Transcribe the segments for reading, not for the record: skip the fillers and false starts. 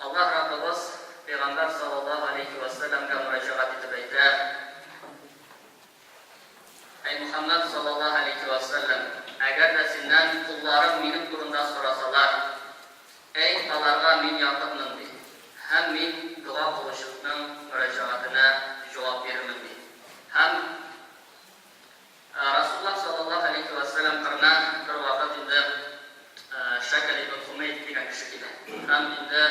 Аллаһ Раббыбыз Пәйгамбәр саллаллаһу алейһи вә сәлләмгә мөрәҗәгать итеп әйтә, Әй Мөхәммәд саллаллаһу алейһи вә сәлләм, әгәр дә синнән колларым минем турында сорасалар, әйт аларга мин якынмын ди, һәм мин дога кылучының мөрәҗәгатенә җавап бирермен ди. Һәм Расулуллаһ саллаллаһу галәйһи вә сәлләм кырына бервакыт инде Шәкл ибн Хумәйд дигән кеше килә. Һәм инде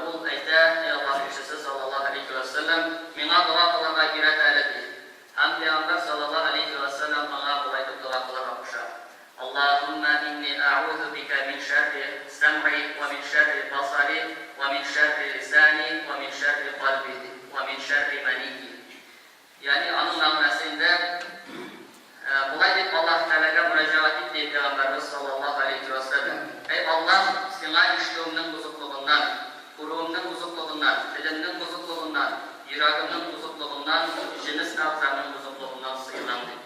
ул әйтә, Әй Аллаһ илчесе саллаллаһу галәйһи вә сәлләм, миңа дога кылырга өйрәт әле, ди. Һәм Пәйгамбәр саллаллаһу галәйһи вә сәлләм аңа болай дип дога кылырга куша, Аллаһуммә инни әгузу бикә мин шәрри сәмгый вә мин шәрри басари вә мин шәрри лисани вә мин шәрри кальби, ди, вә мин шәрри мәнийи. Ягъни аның мәгънәсе инде, Болай дип Аллаһ Тәгаләгә мөрәҗәгать ит, ди Пәйгамбәребез салләллаһу галәйһи вә сәлләм, Әй Аллаһ, Сиңа ишетүемнең бозыклыгыннан, күрүемнең бозыклыгыннан, телемнең бозыклыгыннан, йөрәгемнең бозыклыгыннан, җенес әгъзамның бозыклыгыннан сыенам, ди.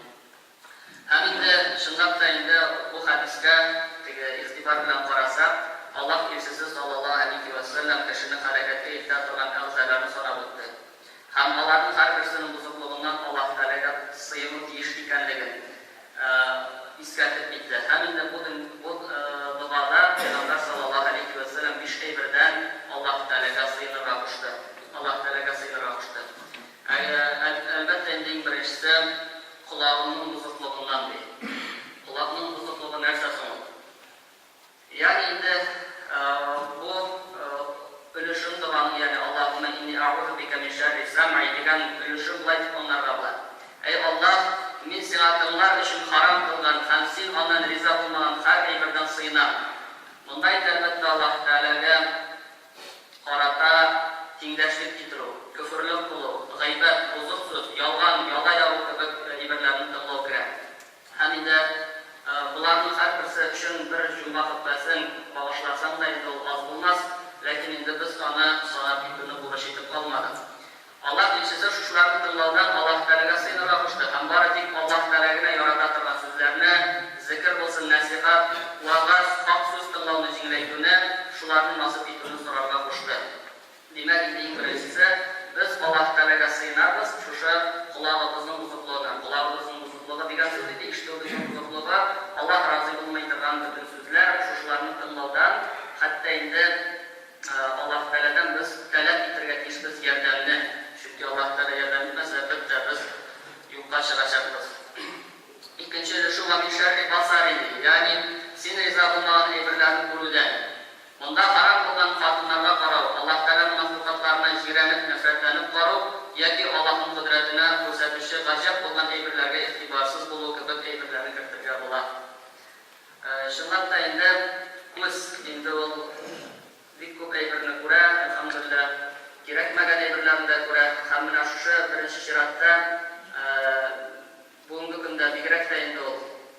Һәм инде, чынлап та инде, бу хәдискә теге игътибар белән карасак, Аллаһ илчесе салләллаһу галәйһи вә сәлләм кешене һәлакәткә илтә торган әгъзаларны санап үтте. Һәм аларның һәрберсенең бозыклыгыннан Аллаһ Тәгаләгә сыену тиеш икәнлеген искәртеп китте. Һәм инде бу бу догада Пәйгамбәр салләллаһу галәйһи вә сәлләм биш әйбердән Аллаһ Тәгаләгә сыенырга кушты. Аллаһ Тәгаләгә сыенырга кушты. Әлбәттә инде, иң беренчесе, колагыңның бозыклыгыннан, ди. Колакның бозыклыгы нәрсә соң ул? Ягъни инде бу өлешен доганың, ягъни Аллаһуммә инни әгузу бикә мин шәрри сәмгый дигән өлешен болай дип аңларга була, Әй Аллаһ, мин сиңа тыңлар өчен харам кылган һәм син аннан риза булмаган һәр әйбердән сыенам. Монда инде, әлбәттә, Аллаһ Тәгаләгә карата тиңдәшлек китерү, көферлек кылу, гайбәт, бозык сүз, ялган, яла ягу кебек әйберләрне тыңлау керә. Һәм инде боларның һәрберсе өчен бер җомга хөтбәсен багышласаң да инде ул аз булмас, ләкин инде без аны санап китүне бурыч итеп алмадык. Аллаһ илчесе шушыларны тыңлаудан Аллаһ Тәгаләгә сыенырга кушты һәм бары тик Аллаһ Тәгалә генә ярата торган сүзләрне, зекер булсын, нәсыйхәт, вәгазь, хак сүз тыңлауны җиңеләйтүне, шуларны насыйп итүне сорарга кушты. Димәк, инде иң беренчесе, без Аллаһ Тәгаләгә сыенабыз, шушы колагыбызның бозыклыгыннан. Колагыбызның бозыклыгы дигән сүз инде ишетүебезнең бозыклыгы, Аллаһ разый булмый торган бөтен сүзләр, шушыларны тыңлаудан, хәтта инде Аллаһ Тәгаләдән без таләп итәргә тиешбез ярдәмне, чөнки Аллаһ Тәгалә ярдәм итмәсә, әлбәттә, без юкка чыгачакбыз. Икенче өлеше, Ва мин шәрри басари, ди, ягъни син риза булмаган әйберләрне күрүдән. Монда харам булган хатыннарга карау, Аллаһ Тәгаләнең мәхлукатларына җирәнеп, нәфрәтләнеп карау яки Аллаһның кодрәтенә күрсәтүче гаҗәп булган әйберләргә игътибарсыз булу кебек әйберләрне кертергә була. Чынлап та инде күз инде ул бик күп әйберне күрә, әлхәмдүлилләһ, кирәкмәгән әйберләрне дә күрә һәм менә шушы беренче чиратта Бүгенге көндә бигрәк тә инде ул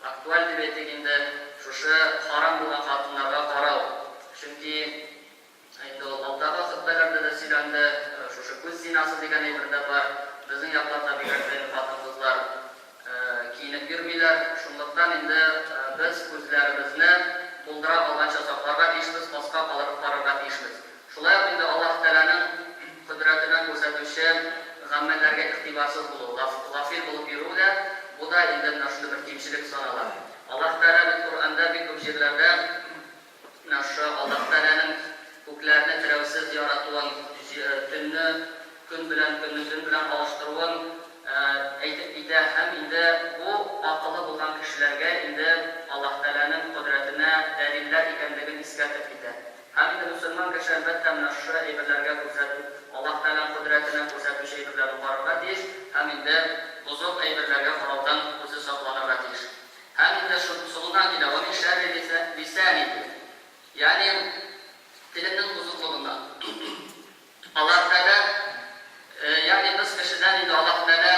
актуаль дип әйтик инде, шушы харам булган хатыннарга карау. Чөнки инде ул алдагы хөтбәләрдә дә сөйләнде, шушы күз зинасы дигән әйбер дә бар. Безнең якларда бигрәк тә инде хатын-кызлар киенеп йөрмиләр. Шунлыктан инде без күзләребезне булдыра алганча сакларга тиешбез, аска карарга тиешбез. Шулай ук инде Аллаһ Тәгаләнең кодрәтенә күрсәтүче гамәлләргә игътибарсыз булу, гафил булып йөрү дә, бу да инде менә шундый бер кимчелек санала. Аллаһ Тәгалә бит Коръәндә бик күп җирләрдә менә шушы Аллаһ Тәгаләнең күкләрне терәүсез яратуын, төнне көн белән, көнне төн белән алыштыруын әйтеп китә һәм инде бу акылы булган кешеләргә инде Аллаһ Тәгаләнең кодрәтенә дәлилләр икәнлеген искәртеп китә. Һәм инде мөселман кеше, әлбәттә, менә шушы әйберләргә күрсәтү, Аллаһ Тәгаләнең кодрәтенә күрсәтүче әйберләрне карарга тиеш һәм инде бозык әйберләргә караудан үзе сакланырга тиеш. Һәм инде соңыннан килә, Вә мин шәрри лисәни ди. Ягъни телемнең бозыклыгыннан. Аллаһ Тәгалә, ягъни без кешедән инде Аллаһ Тәгалә,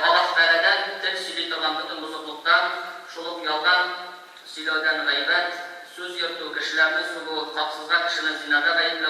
Аллаһ Тәгаләдән тел сөйли торган бөтен бозыклыктан, шул ук ялган сөйләүдән, гайбәт, сүз йөртү, кешеләрне сүгү, хаксызга кешене зинада гаепләү,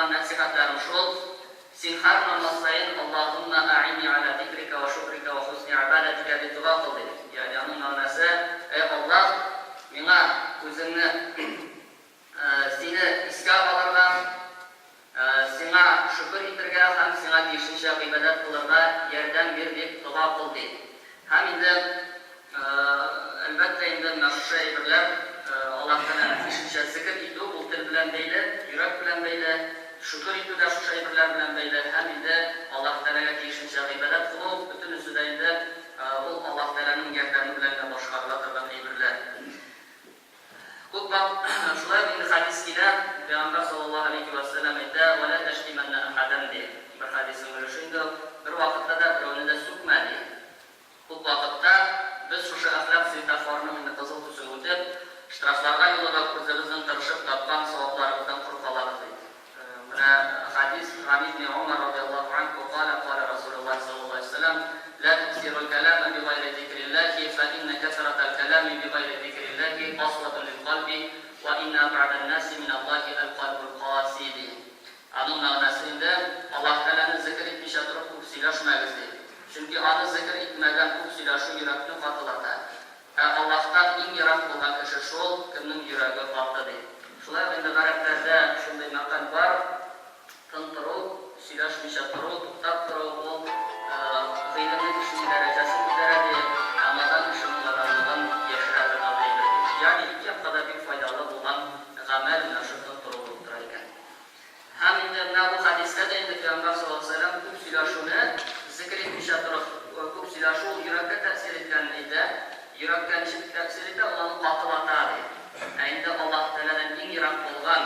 торган нәсыйхәтләрем шул, син һәр намаз саен Аллаһумма әгыйнни галә зикрика вә шукрика вә хусни гыйбадәтика дип дога кыл, ди. Ягъни аның мәгънәсе, Әй Аллаһ, миңа үзеңне, сине искә алырга, Сиңа шөкер итергә һәм Сиңа тиешенчә гыйбадәт кылырга ярдәм бир, дип дога кыл, ди. Һәм инде, әлбәттә инде, менә шушы әйберләр, Аллаһ Тәгаләне тиешенчә зекер итү, ул тел белән бәйле, йөрәк белән бәйле, шөкер итү дә шушы әйберләр белән бәйле, һәм инде Аллаһ Тәгаләгә тиешенчә гыйбадәт кылу, бөтенесе дә инде ул Аллаһ Тәгаләнең ярдәме белән генә башкарыла торган әйберләр. Күп вак шулай ук инде хәдис килә, Пәйгамбәр саллаллаһу галәйһи вә сәлләм әйтә, Вә лә тәштимәннә әхәдән, ди. Бер хәдиснең өлеше инде ул. Бер вакытта да берәүне дә сүкмә, ди. Күп вакытта без шушы әхлак светофорының инде кызыл төсен үтеп, штрафларга юлыгып, үзебезнең тырышып тапкан савапларыбыздан коры калабыз бит. Менә хәдис, Ган ибни Умар радияллаһу анһу калә, калә Расулуллаһи саллаллаһу галәйһи ва сәлләм, Лә туксирул кәлама бигайри зикриллаһи, фә иннә кәсратәл кәлами бигайри зикриллаһи касватун лил кальби, вә иннә әбгадән наси минәллаһи әл-кальбул каси, ди. Аның мәгънәсе инде, Аллаһ Тәгаләне зекер итмичә торып күп сөйләшмәгез, ди. Чөнки Аны зекер итмәгән күп сөйләшү йөрәкне катылата. Ә Аллаһтан иң ерак булган кеше шул, кемнең йөрәге каты, ди. Шулай ук инде гарәпләрдә шундый мәкаль бар, тын тору, сөйләшмичә тору, туктап тору, ул гыйлемле кешенең дәрәҗәсен күтәрә, ди, ә надан кешенең наданлыгын яшерә торган әйбер, ди. Ягъни ике якка да бик файдалы булган гамәл менә шул тын тору булып тора икән. Һәм инде менә бу хәдистә дә инде Пәйгамбәр саллаллаһу галәйһи ва сәлләм күп сөйләшүне зекер итмичә торып, күп сөйләшү ул йөрәккә тәэсир иткәнен әйтә. Йөрәккә ничек тәэсир итә? Ул аны катылата, ди. Ә инде Аллаһ Тәгаләдән иң ерак булган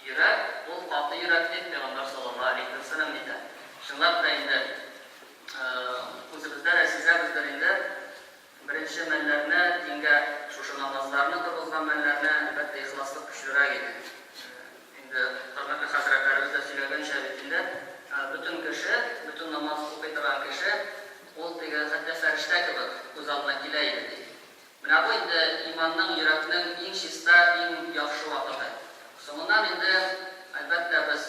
йөрәк, ул каты йөрәк, дип Пәйгамбәр саллаллаһу галәйһи ва сәлләм әйтә. Чынлап та инде, үзебездә дә сизәбездер инде, Беренче мәлләрне, дингә шушы намазларны торгызган мәлләрне, әлбәттә, ихласлык көчлерәк иде. Инде хөрмәтле хәзрәтләребез дә сөйләгәнчә бит инде, бөтен кеше, бөтен намаз укый торган кеше, ул теге хәтта фәрештә кебек күз алдына килә иде, ди. Менә бу инде иманның, йөрәкнең иң чиста, иң яхшы вакыты. Соңыннан инде, әлбәттә, без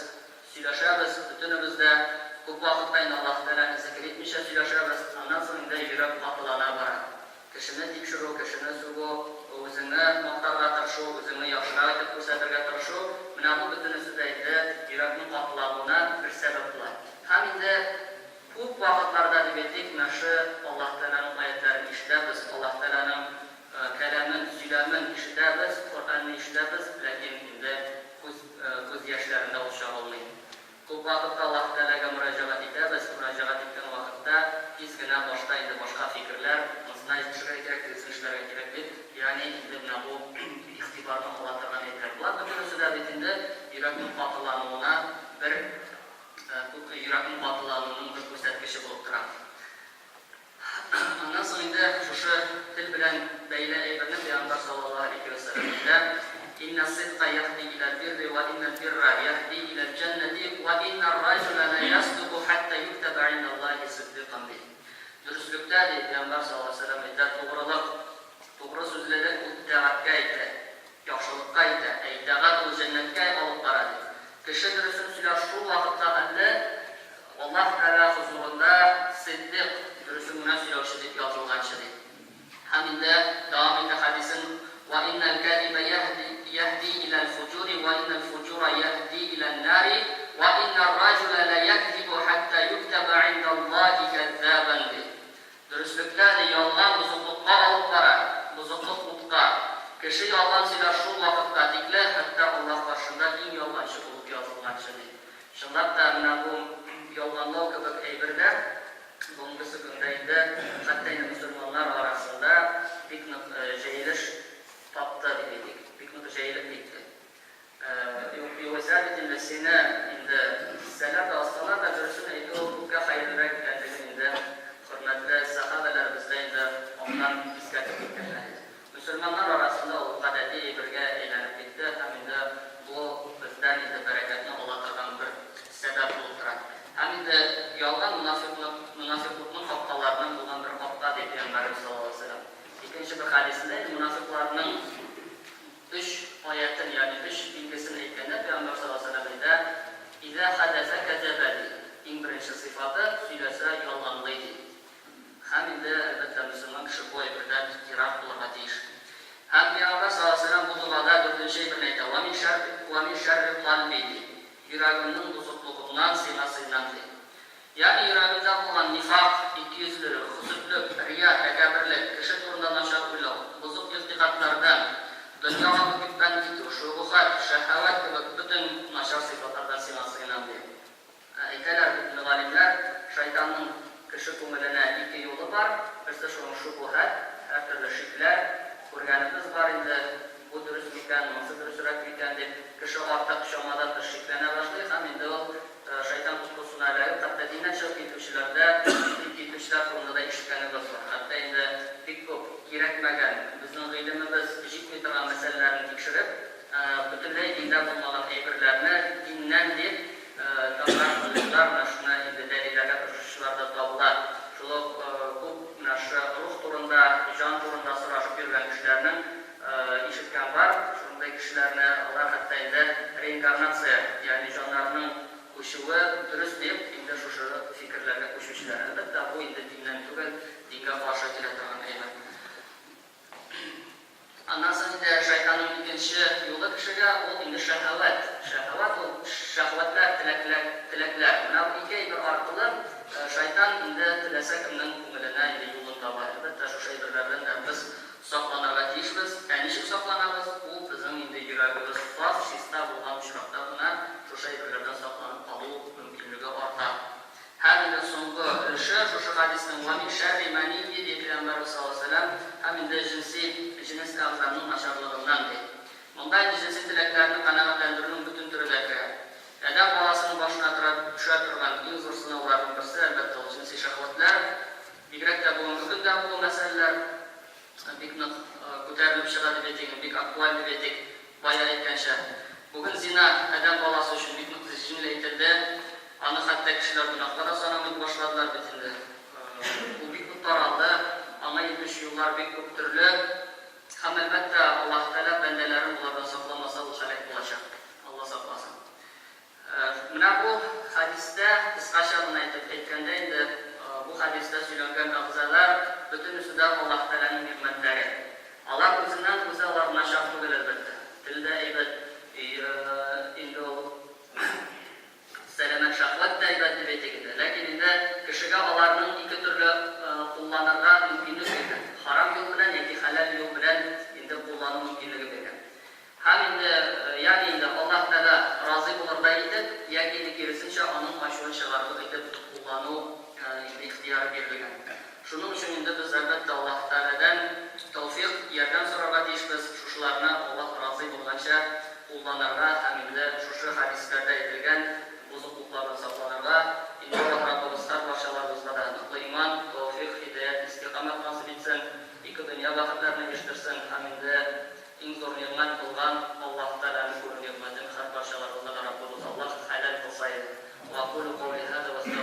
Сөйләшәбез, бөтенебез дә күп вакытта инде Аллаһы Тәгаләне зекер итмичә сөйләшәбез, аннан соң инде йөрәк катылана бара. Кешене тикшерү, кешене сүгү, үзеңне мактарга тырышу, үзеңне яхшырак итеп күрсәтергә тырышу, менә бу бөтенесе дә инде йөрәкнең катылануына бер сәбәп була. Һәм инде күп вакытларда дип әйтик, менә шы Аллаһы Тәгаләнең аятьләрен ишетәбез, Аллаһы Тәгаләнең кәламен, сөйләмен ишетәбез, Коръәнне ишетәбез, ләкин инде Күз, күз яшьләрендә ул чагылмый. Күп вакытта Аллаһ Тәгаләгә мөрәҗәгать итәбез, мөрәҗәгать иткән вакытта тиз генә башта инде башка фикерләр, монысына җитешергә кирәк, тегесен эшләргә кирәк дип, ягъни инде менә бу игътибарны ала торган әйберләр. Болар бөтенесе дә бит инде йөрәкнең катылануына бер, йөрәкнең катылануының бер күрсәткече булып тора. Аннан соң инде шушы тел белән бәйле әйберне Пәйгамбәр саллаллаһу галәйһи вә сәлләм әйтә, Иннә сидка яһди иләл бирри вә иннәл бирра яһди иләл җәннәти вә иннәр раҗула лә ясдуку хәттә юктәбә индаллаһи сиддикан, ди. Дөреслектә, ди, Пәйгамбәр саллаллаһу галәйһи вә сәлләм әйтә, тугрылык, тугры сүзлелек ул итагатькә илтә, яхшылыкка илтә, ә итагать ул җәннәткә алып бара, ди. Кеше дөресен сөйләр шул вакытка хәтле, Аллаһ Тәгалә хозурында сиддыйк, дөресен генә сөйләүче дип язылганчы, ди. Һәм инде дәвам итә хәдисен, Вә иннәл кәзибә яһди яһди иләл фуҗури вә иннәл фуҗура яһди илән нари вә иннәр раҗула лә якзибу хәттә юктәбә индаллаһи кәззабән, ди. Дөреслектә, ди, ялган бозыклыкка алып бара, бозыклык утка. Кеше ялган сөйләр шул вакытка тикле, хәтта Аллаһ каршында иң ялганчы булып язылганчы, ди. Чынлап та, менә бу ялганлау кебек әйбер дә бүгенгесе көндә инде хәтта инде мөселманнар арасында бик нык җәелеш тапты дип әйтик, бик нык җәелеп китте. Югыйсә бит инде сине инде киссәләр дә, ассалар да, дөресен әйтү күпкә хәерлерәк икәнлеген инде хөрмәтле сәхабәләребез дә инде алдан искәртеп киткәннәр иде. Мөселманнар арасында ул гадәти әйбергә әйләнеп китте һәм инде бу бездән инде бәрәкәтне ала торган бер сәбәп булып тора. Һәм инде ялган монафикълык, монафикълыкның капкаларыннан булган бер капка, ди Пәйгамбәребез саллаллаһу галәйһи ва сәлләм. Икенче бер хәдисендә инде монафикъларның өч аятен, ягъни өч билгесен әйткәндә Пәйгамбәр саллаллаһу галәйһи ва сәлләм әйтә, Изә хәдәсә кәзәбә, ди. Иң беренче сыйфаты, сөйләсә, ялганлый, ди. Һәм инде, әлбәттә, мөселман кеше бу әйбердән бик ерак булырга тиеш. Һәм Пәйгамбәр саллаллаһу галәйһи ва сәлләм бу догада дүртенче әйберне әйтә, Вә мин шәрри, вә мин шәрри кальби, ди. Йөрәгемнең бозыклыгыннан сиңа сыенам, ди. Ягъни йөрәгендә булган нифак, икейөзлелек, хөсетлек, рия, тәкәбберлек, кеше турында начар уйлау, бозык игътикадлардан, дөньяга мөкиббән китү, шөбүһат, шәһәвәт кебек бөтен начар сыйфатлардан сиңа сыенам, ди. Әйтәләр бит инде галимнәр, шайтанның кеше күңеленә ике юлы бар, берсе шуның шөбүһат, һәртөрле шикләр, күргәнебез бар инде, бу дөрес микән, монысы дөресрәк микән дип, кеше артык чамадан тыш шикләнә башлый һәм инде ул шайтан коткысына эләгеп, хәтта диннән чыгып китүчеләр дә, китүчеләр турында да ишеткәнебез бар. Хәтта инде бик күп кирәкмәгән, безнең гыйлемебез җитми торган мәсьәләләрне тикшереп, бөтенләй диндә булмаган әйберләрне диннән дип тапкан булучылар, менә шуны инде дәлилләргә тырышучылар да табыла. Шул ук күп менә шушы рух турында, җан турында сорашып йөргән кешеләрнең Ишеткән бар шундый кешеләрне, алар хәтта инде реинкарнация, ягъни җаннарының күчүе дөрес дип, инде шушы фикерләргә күчүчеләр. Әлбәттә, бу инде диннән түгел, дингә каршы килә торган әйбер. Аннан соң инде шайтанның икенче юлы кешегә, ул инде шәһәвәт. Шәһәвәт ул шәһвәтләр, теләкләр, теләкләр. Менә бу ике әйбер аркылы шайтан инде теләсә кемнең күңеленә инде юлын таба. Әлбәттә, шушы әйберләрдән дә без Сакланырга тиешбез. Ә ничек сакланабыз? Ул безнең инде йөрәгебез саф, чиста булган очракта гына шушы әйберләрдән сакланып калу мөмкинлеге арта. Һәм инде соңгы өлеше шушы хәдиснең, Вә мин шәрри мәнийи, ди Пәйгамбәребез саллаллаһу галәйһи вә сәлләм, һәм инде җенси, җенес әгъзамның начарлыгыннан, ди. Монда инде җенси теләкләрне канәгатьләндерүнең бөтен төре дә керә. Адәм баласының башына тора төшә торган иң зур сынауларның берсе, әлбәттә, ул җенси шәһвәтләр. Бигрәк тә бүгенге көндә бу мәсьәләләр бик нык күтәрелеп чыга дип әйтик, бик актуаль дип әйтик. Бая әйткәнчә, бүген зина адәм баласы өчен бик нык җиңеләйтелде. Аны хәтта кешеләр гөнаһка да санамый башладылар бит инде. Ул бик нык таралды, аңа илтүче юллар бик күп төрле. Һәм, әлбәттә, Аллаһы Тәгалә бәндәләрен болардан сакламаса, ул һәлак булачак. Алла сакласын. Менә бу хәдистә, кыскача гына итеп әйткәндә инде, бу хәдистә сөйләнгән әгъзалар бөтенесе дә Аллаһ Тәгаләнең нигъмәтләре. Алар үзеннән-үзе алар начар түгел, әлбәттә. Тел дә әйбәт, инде ул сәламәт шәһвәт тә әйбәт дип әйтик инде. Ләкин инде кешегә аларның ике төрле кулланырга мөмкинлек биргән. Харам юл белән яки хәләл юл белән инде куллану мөмкинлеге биргән. Һәм инде, ягъни инде Аллаһ Тәгалә разый булырдай итеп, яки инде киресенчә, аның ачуын чыгарырлык итеп куллану инде ихтыяры бирелгән. Шуның өчен инде без, әлбәттә, Аллаһ Тәгаләдән тәүфыйк, ярдәм сорарга тиешбез, шушыларны Аллаһ разый булганча кулланырга һәм инде шушы хәдисләрдә әйтелгән бозыклыклардан сакланырга. Инде Аллаһ Раббыбыз һәрбарчаларыбызга да ныклы иман, тәүфыйк, һидаять, истикамәт насыйп итсен, ике дөнья бәхетләренә ирештерсен һәм инде Иң зур нигъмәт булган Аллаһ Тәгаләне күрү нигъмәтен һәрбарчаларыбызга да Раббыбыз Аллаһ хәләл кылса иде. Вә акулу каули һаза вә.